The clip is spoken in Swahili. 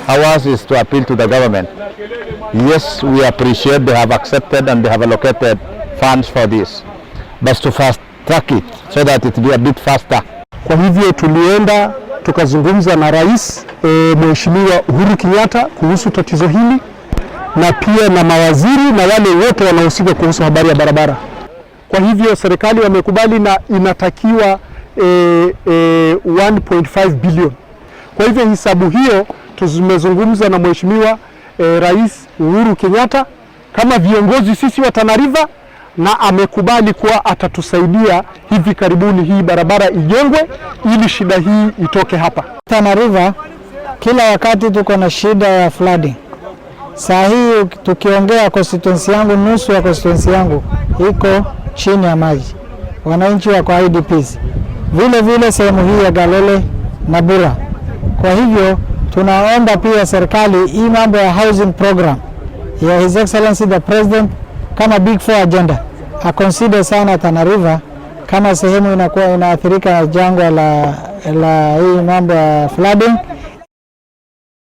Ours is to appeal to the government. Yes, we appreciate they have accepted and they have allocated funds for this, but to fast track it so that it be a bit faster. Kwa hivyo tulienda tukazungumza na Rais Mheshimiwa Uhuru Kenyatta kuhusu tatizo hili na pia na mawaziri na wale wote wanaohusika kuhusu habari ya barabara. Kwa hivyo serikali wamekubali na inatakiwa 1.5 billion. Kwa hivyo hisabu hiyo tumezungumza na Mheshimiwa Rais Uhuru Kenyatta kama viongozi sisi wa Tana River na amekubali kuwa atatusaidia hivi karibuni hii barabara ijengwe ili shida hii itoke hapa. Tana River kila wakati tuko na shida ya flooding. Saa hii tukiongea, constituency yangu, nusu ya constituency yangu iko chini ya maji, wananchi wako IDPs, vile vile sehemu hii ya Galole na Bura. Kwa hivyo tunaomba pia serikali hii mambo ya housing program ya His Excellency the President kama Big Four agenda aconsider sana Tana River kama sehemu inakuwa inaathirika na jangwa la hii mambo ya flooding.